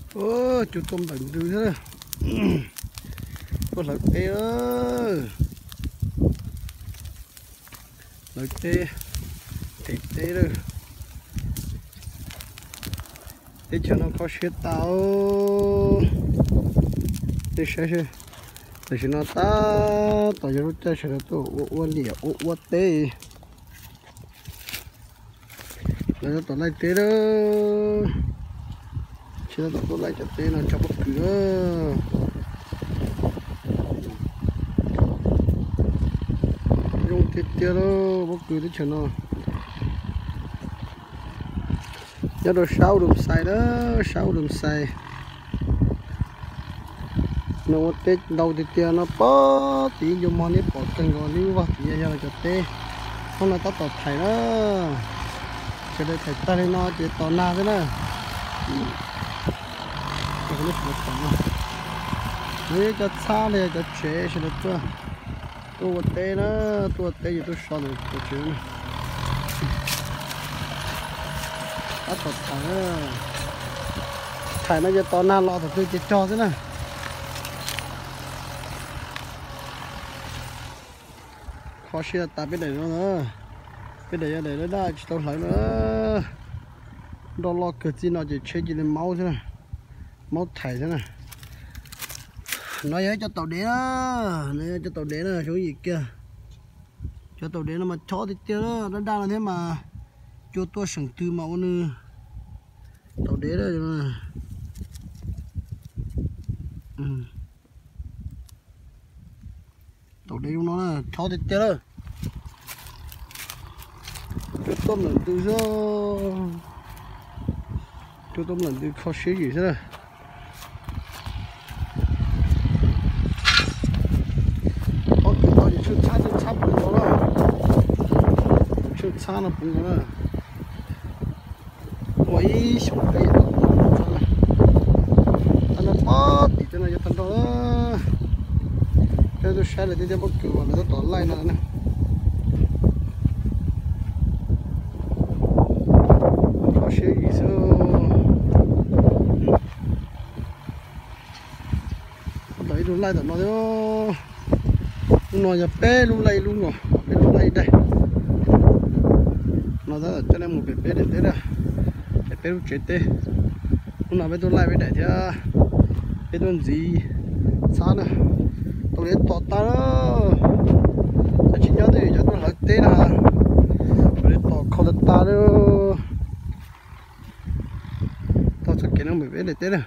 Cua tuaj nplawm ntws xwb. Tuaj hlawv teb, hlawv teb, them teb lawm. Teb chaws no kho siab tas. Nej saib, tam sim no tab tom yog lub caij sawv daws tuaj ua ua liam ua ua teb. Lawv tab tom laij teb lawm. Tsis tab tom tuaj laij cov teb no tso pob kws. Zoo tiag tiag lauj, pob kws teb chaws no. Nyob rau sab Ub Dum Xais na, sab Ub Dum Xais. No ua teb ntau tiag tiag no, pob tim ncua muag neb pom kawg nkaus li, vaj tim yog cov teb. Hnub no tab tom thaiv na. Sawv daws thaiv tag li no ces tos nag xwb na. Cov txhab los yog cov tsev sawv daws tuaj, tuaj ua teb na, tuaj ua teb ces tuaj so ntawm cov tsev na. Tab tom thaiv, thaiv no ces tos nag los thaum twg ces cog xwb na. Kho siab tas peb daim no na. Peb daim yog daim daj daj tsis tau hlawv na. Nroj loj kawg txij no ces tsheb cia li maub xwb na. Maub thaiv xwb na. No yog ib co taum dev na. No yog co taum dev na, xyov yim kiag. Cov taum dev no mas chob tiag tiag, daj daj no thiab mas. Cua tuaj seem twg mas ua nws taum dev. Taum dev zoo no na, chob tiag tiag lawm. Cua tuaj nplawm ntws xwb. Cua tuaj nplawm ntws kho siab yim xwb na. Pob kws tau ces tsheej txhab, tsheej txhab puv nkaus na. Tsheej txhab no puv nkaus na. Ua ib xyoos peb tau txhab na. Tag no pob tim tej no yuav tag nrho. Peb tuaj saib lawv tej pob kws uas lawv tab tom laij no na. Kho siab yim xwb. Tab tom ib lub laij tom no thiab. Lub no yog peb lub laij ib lub no, peb lub laij ib daim. No tab tom coj nej mus pem peb daim teb na, pem peb lub tsev teb. Lub no peb tuaj laij peb daim thiab, peb tuaj ntxiv txhab na. Tau li tom tas lawm. Cov tsis nyob twb yog cov tuaj hlawv teb na, tau li tom kho tas tas lawm. Tau txoj kev no mus pem peb daim teb na.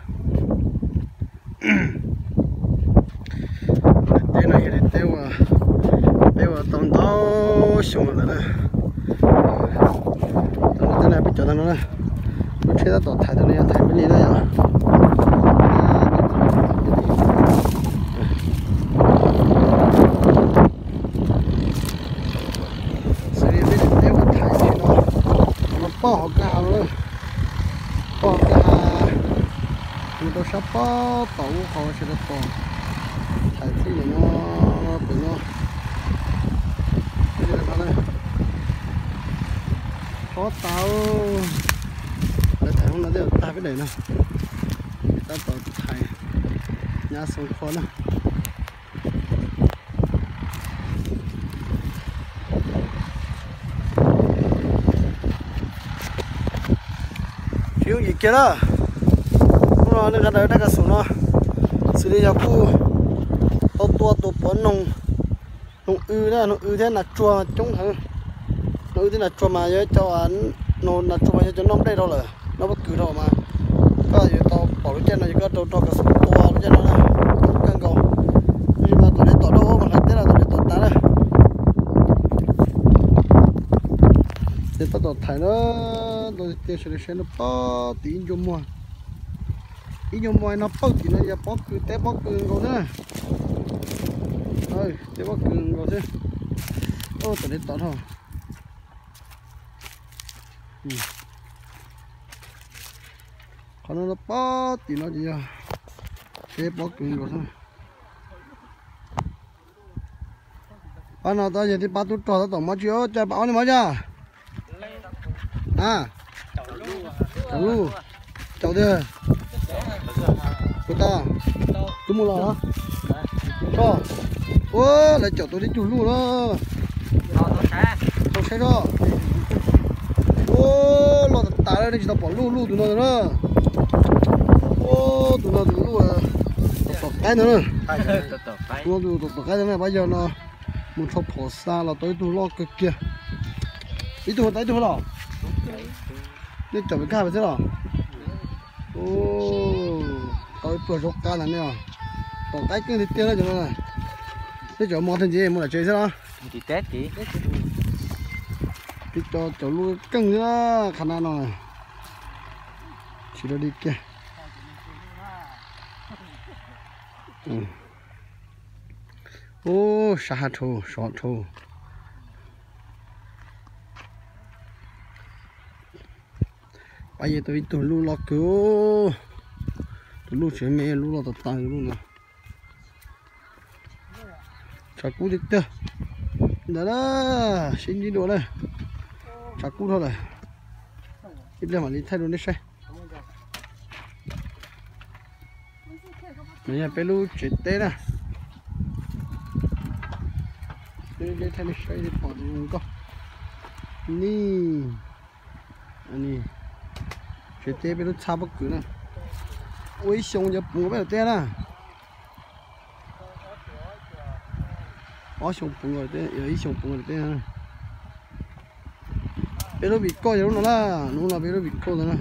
Daim teb no yog daim teb uas peb ua tau ntau xyoo lawm na. Tau no teb na peb cov tau no na. Lub tsheb tab tom thaiv tau no yog thaiv peb li na yom. Xws li peb daim teb uas thaiv tsheb no, no pob hauv kwj ha no, pob hauv kwj ha, mus rau sab pob tom ub qhov sawv daws pom thaiv txij no, pem no. Chob tas, lawv thaiv hauv no twb tag peb daim no, tab tom thaiv nyab xoo qhua na. Tsis yooj yim kiag na. Hnub no nej nqa daws daj kas xum no, xws li yog kuj tau tua tus pov noog, noog w na, noog w thiab nas tsuag coob heev. Noog w thiab nas tsuag mas yog cov, nas tsuag mas yog cov noj nplej rau lawm, noj pob kws rau mas. Koj yuav tau pom lub caij no yog koj rau rog kas xum tua lub caij no na, kawg nkaus. Tab sis mas tom li tom daj ub mas hlawv teb los tom li tom tas na. Ces tab tom thaiv na, ntau tiag sawv daws saib no pob tim ib ncua muag. Ib ncua muag no pawg tim no yog pob kws, teb pob kws nkaus xwb na. Teb pob kws nkaus xwb. Tom li tom dhau. Qhov no pob tim no ces yog teb pob kws nkaus xwb. Pab no tab yog tib pab tub rog tab tom mob tsis, cas pab ob ni mob cas? A, caum lub, caum tiag. Puas tas? Twb mus los? Soj. Ua, lawv caum tau tib tug luj na. Tau saib soj. Ua, loj tas tas li, nej tsis tau pom luj, luj tus no na. Ua, tus no tus luj tom qaib ntag na. Tus no tus tom qaib ntag na, pab yawg no mus rho phom xa los tau ib tug loj kawg kiag. Ib tug tau ib tug los? Nej caum pem kab pem thiab los? Tau ib pluag zaub qab ntag ne. Tom qaib keej tiag tiag na cov no. Nej cov mos tag ntxiv mus lawm tsev xwb los? Peb cov caum luj keej xwb na, qhov no no. Tsis rau li kiag. Ub, sab hab dhau, sov dhau. Pab yawg tau ib tug luj loj kawg. Tus luj tsis me, luj loj tas tas tus luj no. Tshav kub tiag tiag. Ntawd na, sib ntsib dua na. Tshav kub dhau lawm. Ib pliag mam li thaij rau nej saib. No yog peb lub tsev teb na. Peb thaij nej saib pom zoo nkauj. Ni, tsev teb peb lub txhab pob kws na. Ua ib xyoo yuav puv peb lub teb na. Ob xyoo puv, ib xyoo puv teb. Peb lub vim kauj yog lub no na, lub no peb lub vim kauj ntawd na.